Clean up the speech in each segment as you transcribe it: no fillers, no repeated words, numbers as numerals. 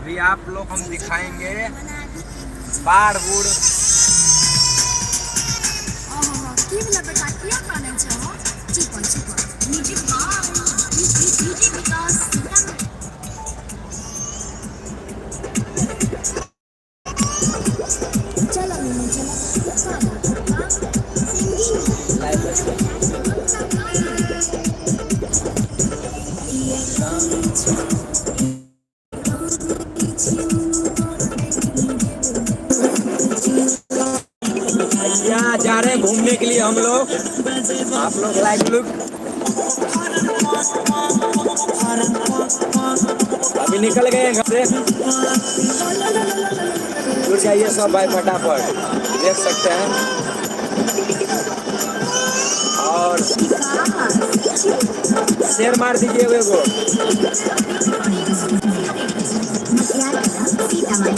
अभी आप लोग हम दिखाएंगे बाढ़ बूढ़। की भेलै बेटा, किया कानै छह? चुप रह, चुप रह। म्यूजिक बाय डीजे विकास सीतामढ़ी। चलो मीनू चलो। हुक्का सिंगिंग। भैया जा रहे हैं घूमने के लिए हम लोग, आप लोग लाइक लुक। अभी निकल गए घर से, जुड़ जाइए सब भाई फटाफट, देख सकते हैं। और शेर मार दीजिए एगो। सीतामढ़ी।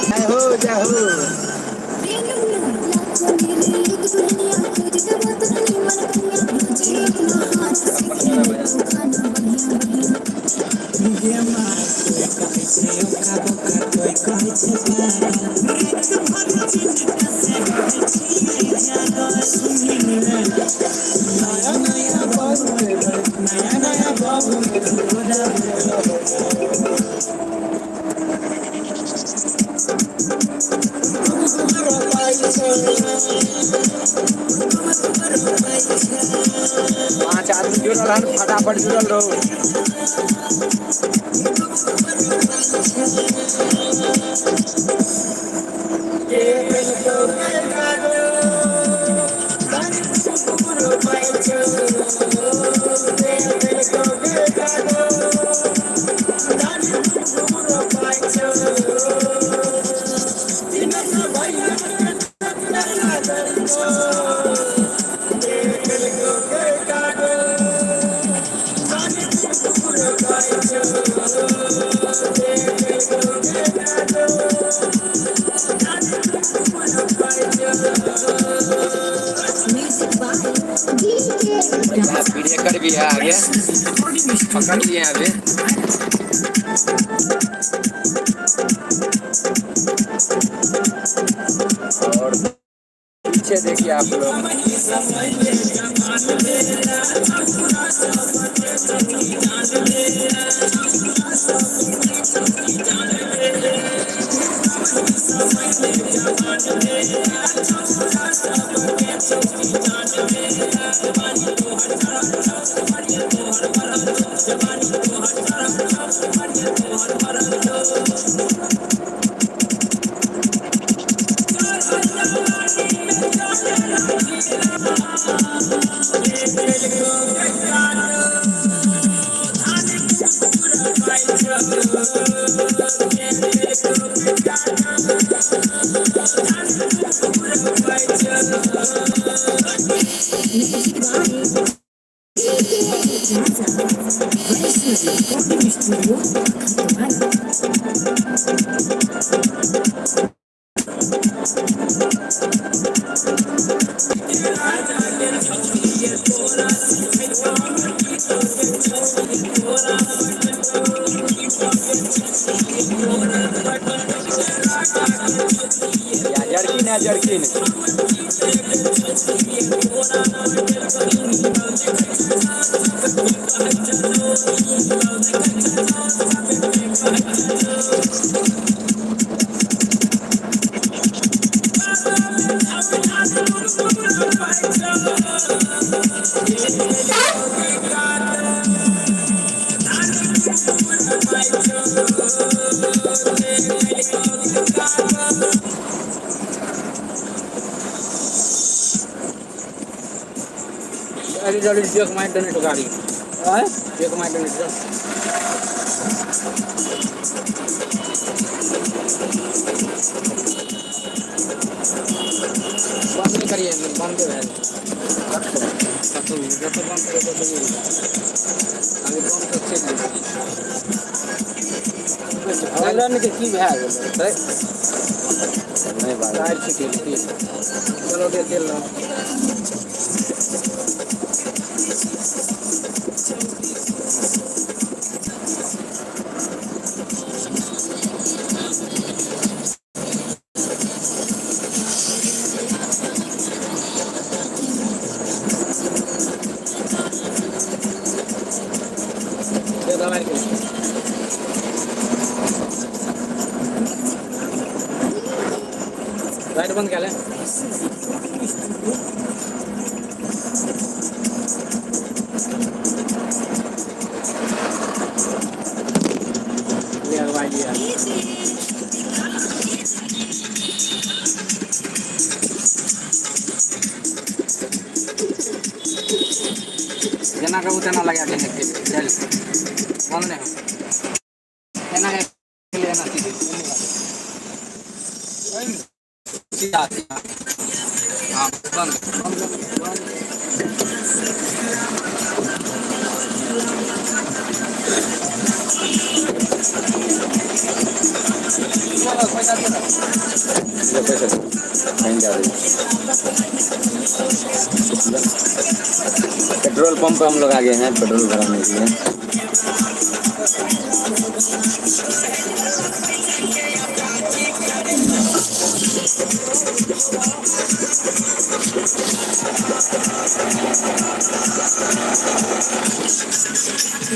जय हो, जय हो। 5 आदमी जुड़ल हन, फटाफट जुड़ल रहो। ब्रेकर भी है आगे, पकड़ लिए अभी। और पीछे देखिए आप लोग। जर्किन है, जर्किन। अरे जल्दी ब्रेक मार देने तो गाड़ी। हाँ? ब्रेक मार देने तो। बंद नहीं करिए, बंद है। जब तक बंद करे तो नहीं। अभी बंद तो चल। बेलन के की भए गेलै? नहीं बात। टायर छिटि गेलै। चलो दे तेल लो। दे दवाई के। लाइट बंद कर ले। ले अगवा लिया। जेना कहू तेना लगा के चल बंद नहीं हो, एना के लिए एना सीधे सीधा सीधा। हाँ, बंद बंद बंद। चलो पैसा दे दो। ले पैसा कहीं जा रही। पेट्रोल पंप पे हम लोग आ गए हैं पेट्रोल भराने के लिए।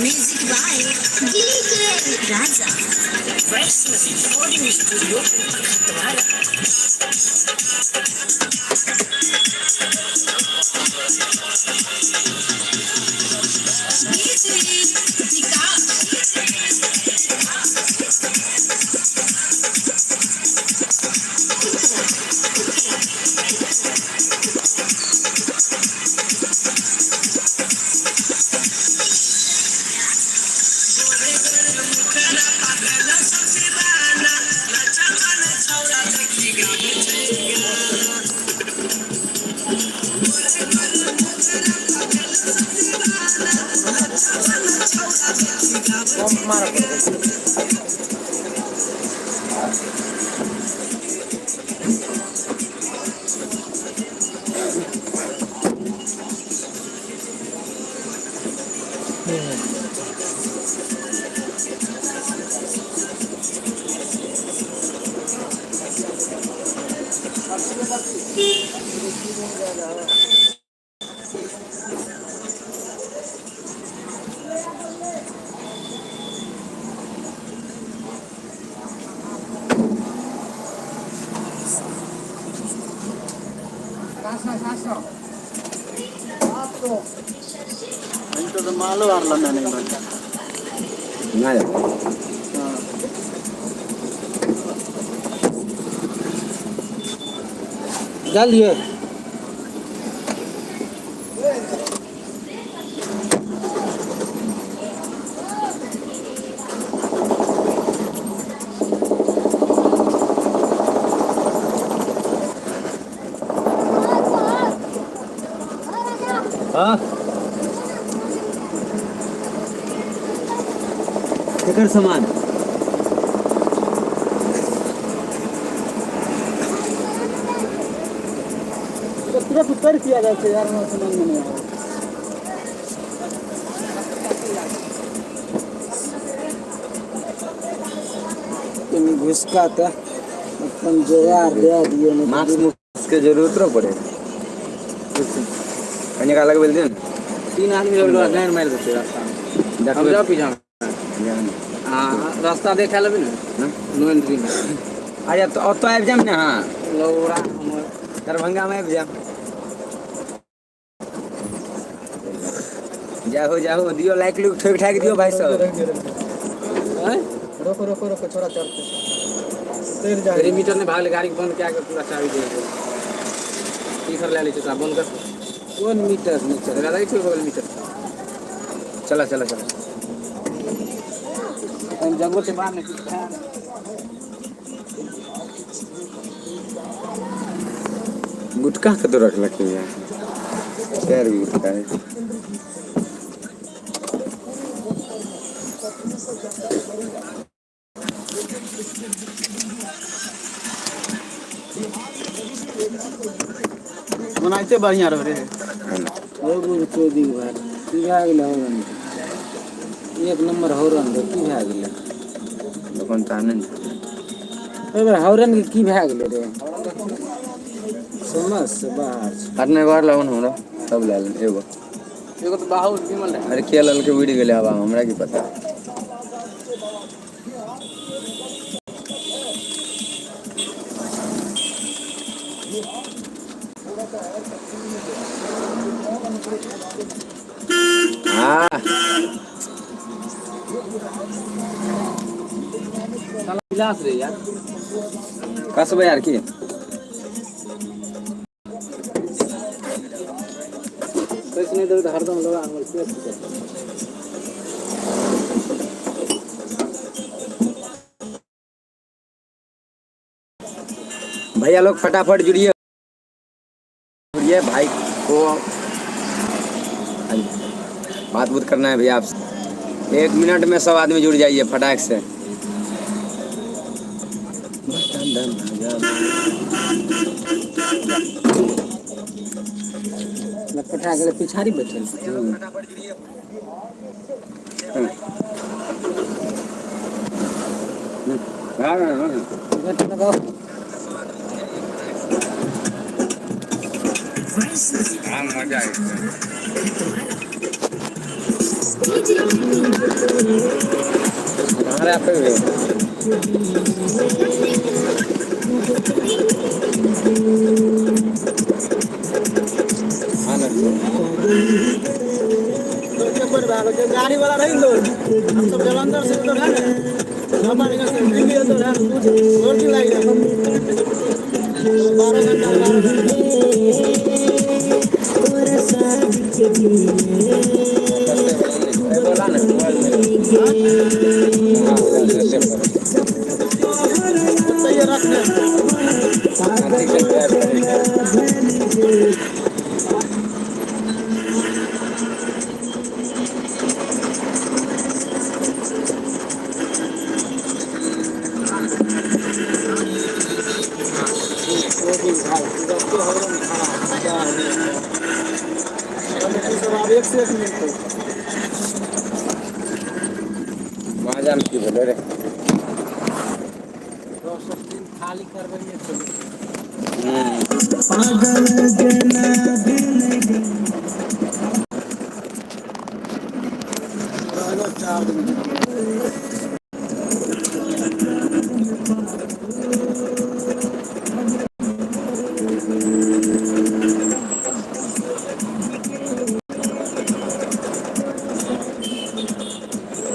Music by DJ Raja. Recording studio Khatwara. DJ Vikas. Pump मारऽ पड़तै। तो मालो आरला नहीं बन। ना जाता। जल्दी। हाँ, केकर सामान? तो तुरंत उतर किया जाए छै यार, हमरा समझ में नहीं आवे। तनी घुसका त अपन जोगार दे दियो ने। मास्क मुस्क के जरूरत रहो पड़े, कहीं का लगबे दिन। तीन आदमी लोग गानि मारि देतै रास्ता में। हम देखबै। जाउ पीछा में। हाँ, रास्ता देखा लेबै ने। हाँ? नो एंट्री में। अरे तो ओतऽ आबि जायब ने अहाँ। लौड़ा हमर। दरभंगा में आबि जायब। जाहो जाहो, दियो लाइक लुक ठोक ठाक दियो भाई सब। हैं? रोको रोको रोको, छोरा चढ़ते उतर जा। तेरे मीटर ने भागले, गाड़ी के बंद कए के पूरा चाबी दे दे। स्पीकर ले लै छै तोरा, बंद कर। कोन मीटर नहीं चल? लगा दै छै बगल मीटर। चला चला चला। हम जगो छै बाहर ने। गुटखा कतौ रखलक यार? चारि गो गुटखा है। बनाइते बढ़िया रह रे। हो चौदी भाई की भए गेलै हॉर्न? एक नंबर हॉर्न रे, की भए गेलै? दोकान तऽ नहि। एहि बेर हॉर्न के की भए गेलै रे? समझ से बाहर छै। आठ बार लगन हमरा सब लए लेन एगो। एगो तऽ बाहुर विमल रहे। अरे के ललके उड़ि गेलै हवा, हमरा की पता। हाँ। साला गिलास रे यार। कसबै यार की? पैसे नहि देबै तऽ हरदम लगा हमर पेट फुटत। भैया लोग फटाफट जुड़िए जुड़िए, भाई को बात बुत करना है भैया आपसे। 1 मिनट में सब आदमी जुड़ जाइए फटाक से। पठा गेलै पिछाड़ी बैठल। हाँ हाँ हाँ। बैठ लगाओ। हाँ, मजा आएगा। DJ कहाँ रहे आप? हाँ ना। गाड़ी वाला रही लोग, हम सब जलंधर से उधर है ना, हमारे घर से दिल्ली उधर है, दो दिन लग गया, 12 घंटा 12 घंटा। बोला ना मोबाइल में। हाँ, सही है, रख दे। शांति से तैयार करेंगे। सब आब एक से एक मिलतै। मजा में की भेलै रे? 10 दिन खाली करबैये छलै। हम्म।